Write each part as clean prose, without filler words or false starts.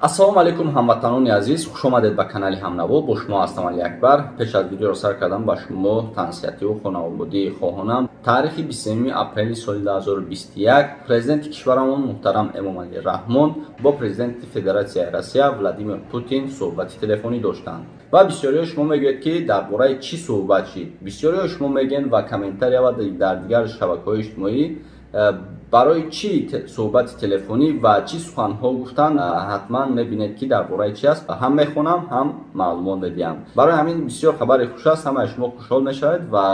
Ассалому алайкум, ҳамватанони азиз, хушомадед ба канали Ҳамнаво. Бо шумо ҳастам Али Акбар. Пеш аз видеоро сар кардан ба шумо тансиҳативу хонаободӣ хоҳонам. Таърихи 23 апрели соли 2021 президенти кишварамон муҳтарам Эмомалӣ Раҳмон бо президенти Федератсияи Россия Владимир Путин суҳбати телефонӣ доштанд. Ва бисёриҳои шумо мегӯяд, ки дар бораи чӣ суҳбат шид. Бисёриҳои шумо мегӯянд ва комментария ва дар дигар шабакаҳои иҷтимоӣ барои чӣ суҳбати телефонӣ ва чӣ суханҳо гуфтанд. Ҳатман мебинед, ки дар бораи чи аст, ҳам мехонам, ҳам маълумот медиҳам. Барои ҳамин бисёр хабари хуш аст, ҳамаи шумо хушҳол мешавед. Ва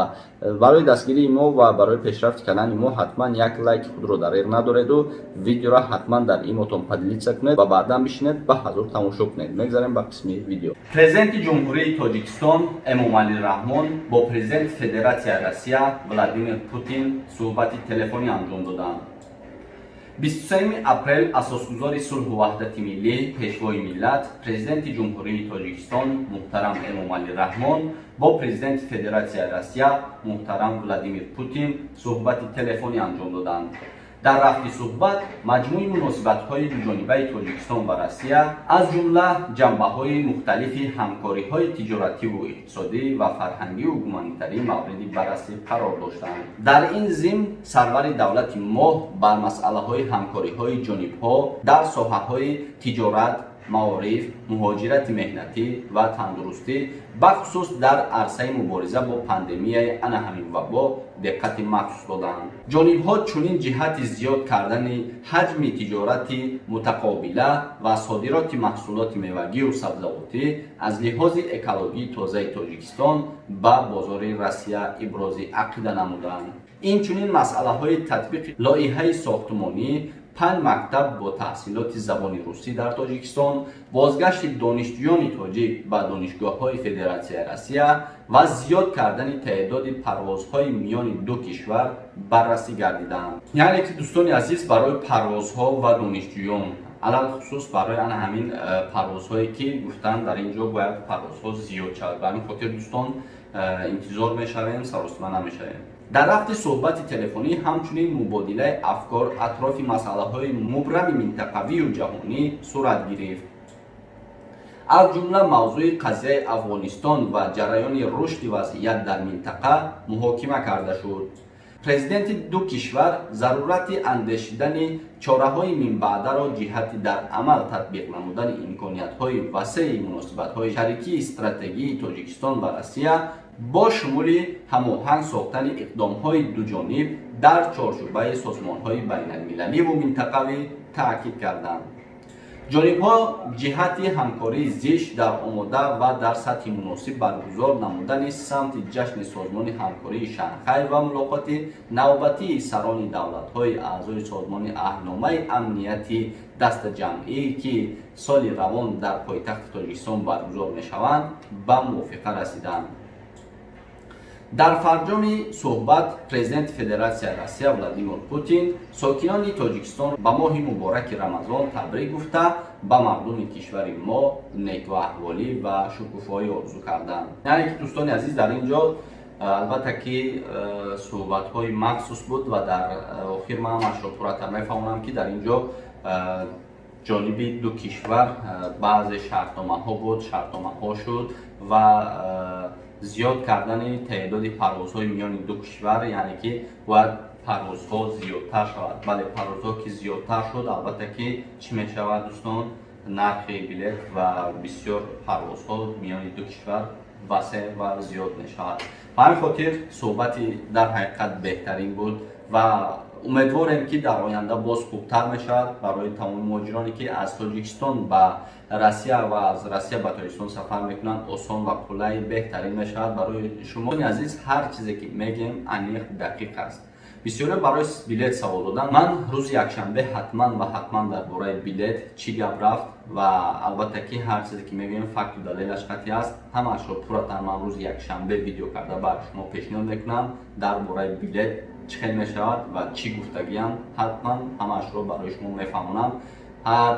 барои дастгирии мо ва барои пешрафти канали мо ҳатман як лайки худро дареғ надореду видеоро ҳатман дар имотон поделиться кунед ва баъдан бишинед, ба ҳазур тамошо кунед. Мегзарем ба қисми видео. Президенти Ҷумҳурии Тоҷикистон Эмомалӣ Раҳмон бо президенти Федератсияи Россия Владимир Путин суҳбати телефонӣ анҷом доданд. 23 апрел асосгузори сулҳу ваҳдати миллӣ, пешвои миллат, Президенти Ҷумҳурии Тоҷикистон муҳтарам Эмомалӣ Раҳмон бо президенти Федератсияи Россия муҳтарам Владимир Путин суҳбати телефонӣ анҷом доданд. Дар рафти суҳбат маҷмӯи муносибатҳои дуҷонибаи Тоҷикистон ва Россия, аз ҷумла ҷанбаҳои мухталифи ҳамкориҳои тиҷоративу иқтисодӣ ва фарҳангиву гуманитарӣ мавриди баррасӣ қарор доштанд. Дар ин зимн сарвари давлати мо бар масъалаҳои ҳамкориҳои ҷонибҳо дар соҳаҳои тиҷорат, маориф, муҳоҷирати меҳнатӣ ва тандурустӣ, бахусус дар арсаи мубориза бо пандемияи ана ҳамин вабо диққати махсус доданд. Ҷонибҳо чунин ҷиҳати зиёд кардани ҳаҷми тиҷорати мутақобила ва содироти маҳсулоти мевагию сабзавотӣ аз лиҳози экологии тозаи Тоҷикистон ба бозори Россия ибрози ақида намуданд. Инчунин масъалаҳои татбиқи лоиҳаи сохтмонӣ панҷ мактаб бо таҳсилоти забони русӣ дар Тоҷикистон, бозгашти донишҷӯёни тоҷик ба донишгоҳҳои Федератсияи Россия ва зиёд кардани теъдоди парвозҳои миёни ду кишвар баррасӣ гардиданд. Яъне ки, дӯстони азиз, барои парвозҳо ва донишҷӯён, алалхусус барои ана ҳамин парвозҳое ки гуфтанд, дар ин ҷо бояд парвозҳо зиёд шавад. Ба ҳамин хотир, дӯстон, интизор мешавем, саросима намешавем. Дар рафти суҳбати телефонӣ ҳамчунин мубодилаи афкор атрофи масъалаҳои мубрами минтақавию ҷаҳонӣ сурат гирифт. Аз ҷумла мавзӯи қазияи Афғонистон ва ҷараёни рушди вазъият дар минтақа муҳокима карда шуд. Президенти ду кишвар зарурати андешидани чораҳои минбаъдаро ҷиҳати дар амал татбиқ намудани имкониятҳои васеи муносибатҳои шарикии стратегии Тоҷикистон ва Россия бо шумули ҳамоҳанг сохтани иқдомҳои дуҷониб дар чорчӯбаи созмонҳои байналмилаливу минтақавӣ таъкид карданд. Ҷонибҳо ҷиҳати ҳамкории зич дар омода ва дар сатҳи муносиб баргузор намудани саммити ҷашни Созмони ҳамкории Шанхай ва мулоқоти навбатии сарони давлатҳои аъзои Созмони Аҳдномаи амнияти дастаҷамъӣ, ки соли равон дар пойтахти Тоҷикистон баргузор мешаванд, ба мувофиқа расиданд. Дар фарҷоми суҳбат президенти Федератсияи Россия Владимир Путин сокинони Тоҷикистон ба моҳи мубораки Рамазон табрик гуфта, ба мардуми кишвари мо некуаҳволӣ ва шукуфоӣ орзу карданд. Яъне ки, дӯстони азиз, дар ин ҷо албатта ки суҳбатҳои махсус буд ва дар охир ман ҳамашро пурратар мефаҳмонам, ки дар ин ҷо ҷониби ду кишвар баъзе шартномаҳо буд, шартномаҳо шуд ва зиёд кардани теъдоди парвозҳои миёни ду кишвар, яъне ки бояд парвозҳо зиёдтар шавад. Бале, парвозҳо ки зиёдтар шуд, албатта ки чӣ мешавад, дӯстон? Нархи билет ва бисёр парвозҳо миёни ду кишвар васеъ ва зиёд мешавад. Ба ҳамин хотир суҳбати дар ҳақиқат беҳтарин буд ва умедворем, ки дар оянда боз хубтар мешавад. Барои тамоми муҳоҷироне, ки аз Тоҷикистон ба Россия ва аз Россия ба Тоҷикистон сафар мекунанд, осон ва қулай беҳтарин мешавад. Барои шумо азиз, ҳар чизе ки мегем, аниқ, дақиқ аст. Бисёре барои билет савол додам. Ман рӯзи якшанбе ҳатман ва ҳатман дар бораи билет чӣ гап рафт ва албатта ки ҳар чизе ки мегӯем, факту далелаш қатъӣ аст. Ҳамаашро пурратар ман рӯзи якшанбе видео карда ба шумо пешниҳод мекунам. Дар бораи билет чӣ хел мешавад ва чӣ гуфтагиам, ҳатман ҳамаашро барои шумо мефаҳмонам.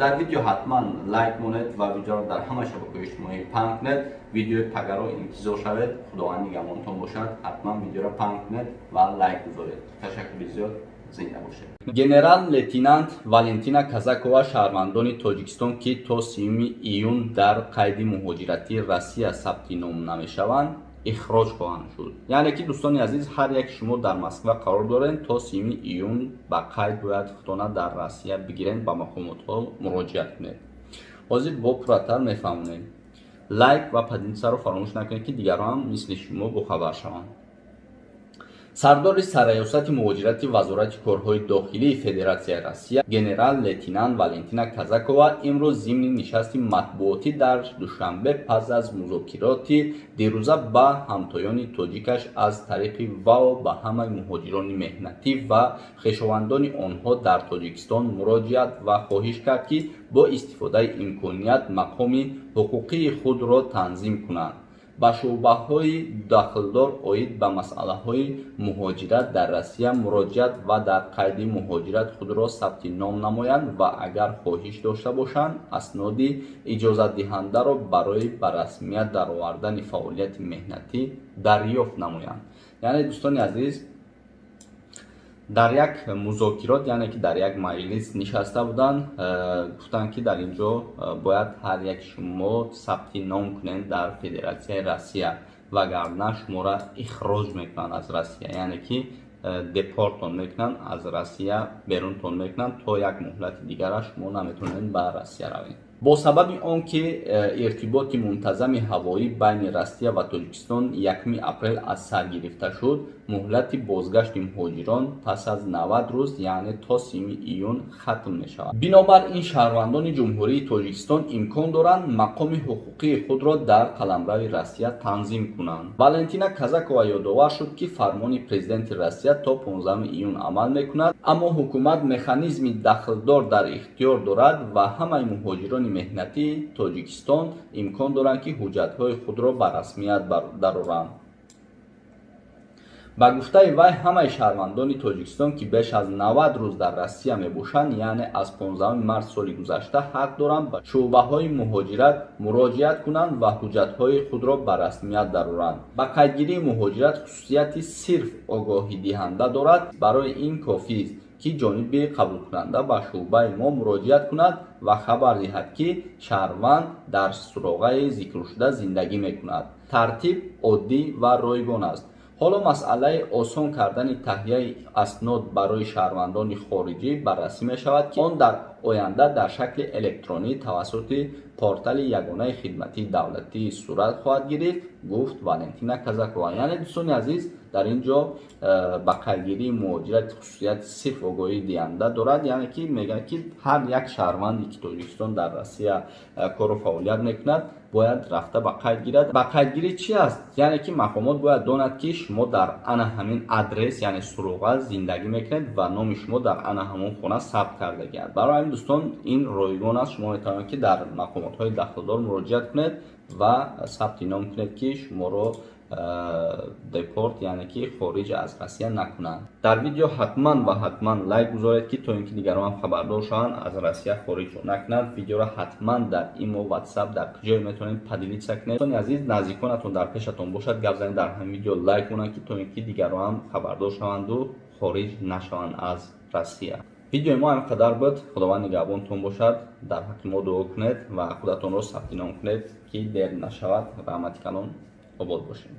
Дар видео ҳатман лайк монед ва видеоро дар ҳама шабакаҳои иҷтимоӣ паҳн кунед. Видеои пагаро интизор шавед. Худованд нигаҳбонтон бошад. Ҳатман видеоро паҳн кунед ва лайк гузоред. Ташаккури зиёд. Зинда бошед. Генерал-лейтенант Валентина Казакова шаҳрвандони Тоҷикистон, ки то 30 июн дар қайди муҳоҷиратии Россия сабти ном намешаванд, ихроҷ хоҳанд шуд. Яъне ки, дӯстони азиз, ҳар яки шумо дар Москва қарор доред, то 30 июн ба қайд бояд худтона дар Россия бигиред, ба мақомотҳо муроҷиат кунед. Ҳозир бо пурратар мефаҳмонем. Лайк ва поделиться ро фаромӯш накунед, ки дигарон ҳам мисли шумо бохабар шаванд. Сардори Сарраёсати муҳоҷирати Вазорати корҳои дохилии Федератсияи Россия генерал-лейтенант Валентина Казакова имрӯз зимни нишасти матбуотӣ дар Душанбе пас аз музокироти дирӯза ба ҳамтоёни тоҷикаш аз тариқи ВАО ба ҳамаи муҳоҷирони меҳнатӣ ва хешовандони онҳо дар Тоҷикистон муроҷиат ва хоҳиш кард, ки бо истифодаи имконият мақоми ҳуқуқии худро танзим кунанд, ба шӯъбаҳои дахлдор оид ба масъалаҳои муҳоҷират дар Россия муроҷиат ва дар қайди муҳоҷират худро сабти ном намоянд ва агар хоҳиш дошта бошанд, асноди иҷозатдиҳандаро барои ба расмият даровардани фаъолияти меҳнатӣ дарёфт намоянд. Яъне, дӯстони азиз, дар як музокирот, яъне ки дар як маҷлис нишаста буданд, гуфтанд, ки дар ин ҷо бояд ҳар як шумо сабти ном кунед дар Федератсияи Россия, вагарна шуморо ихроҷ мекунанд аз Россия, яъне ки депортон мекунанд, аз Россия берунтон мекунанд, то як муҳлати дигара шумо наметавонед ба Россия равед. Бо сабаби он ки иртиботи мунтазами ҳавоӣ байни Россия ва Тоҷикистон 1 апрел аз сар гирифта шуд, муҳлати бозгашти муҳоҷирон пас аз 90 рӯз, яъне то 30 июн хатм мешавад. Бинобар ин шаҳрвандони Ҷумҳурии Тоҷикистон имкон доранд мақоми ҳуқуқии худро дар қаламрави Россия танзим кунанд. Валентина Казакова ёдовар шуд, ки фармони президенти Россия то 15 июн амал мекунад, аммо ҳукумат механизми дахлдор дар ихтиёр дорад ва ҳамаи муҳоҷирони меҳнатии Тоҷикистон имкон доранд, ки ҳуҷҷатҳои худро ба расмият дароранд. Ба гуфтаи вай, ҳамаи шаҳрвандони Тоҷикистон, ки беш аз 90 рӯз дар Россия мебошанд, яъне аз 15 март соли гузашта, ҳақ доранд ба шӯъбаҳои муҳоҷират муроҷиат кунанд ва ҳуҷҷатҳои худро ба расмият дароранд. Ба қайдгирии муҳоҷират хусусияти сирф огоҳидиҳанда дорад. Барои ин кофист, ки ҷониби қабулкунанда ба шӯъбаи мо муроҷиат кунад ва хабар диҳад, ки шаҳрванд дар суроғаи зикршуда зиндагӣ мекунад. Тартиб оддӣ ва ройгон аст. Ҳоло масъалаи осон кардани таҳияи аснод барои шаҳрвандони хориҷӣ баррасӣ мешавад, ки он дар оянда дар шакли электронӣ тавассути портали ягонаи хидматии давлатӣ сурат хоҳад гирифт, гуфт Валентина Казакова. Яъне, дӯстони азиз, дар ин ҷо ба қайдгирии муҳоҷират хусусияти сирф огоҳӣ диҳанда дорад, яъне ки мегӯяд, ки ҳар як шаҳрванде, ки Тоҷикистон дар Россия кору фаъолият мекунад, бояд рафта ба қайд гирад. Ба қайдгирӣ чи аст? Яъне ки мақомот бояд донад, ки шумо дар ана ҳамин адрес, яъне суроға зиндагӣ мекунед ва номи шумо дар ана ҳамон хона сабт кардагиаст. Барои ҳамин, дӯстон, ин ройгон аст. Шумо метавонед, ки дар мақомотҳои дахлдор муроҷиат кунед ва сабти ном кунед, ки шуморо депорт, яъне ки хориҷ аз Россия накунанд. Дар видео ҳатман ва ҳатман лайк гузоред, ки то ин ки дигарон ҳам хабардор шаванд, аз Россия хориҷ накунанд. Видеоро ҳатман дар Имо, Ватсап, дар куҷое метавонед, поделиться кунед. Дӯстони азиз, наздиконатон дар пешатон бошад, гап занед, дар ҳамин видео лайк монанд, ки то ин ки дигарон ҳам хабардор шаванду хориҷ нашаванд аз Россия. Видеои мо ҳамин қадар буд. Худованд нигаҳбонтон бошад. Дар ҳаққи мо дуо кунед ва худатонро сабти ном кунед, ки дер нашавад. Раҳмати калон, обод бошед.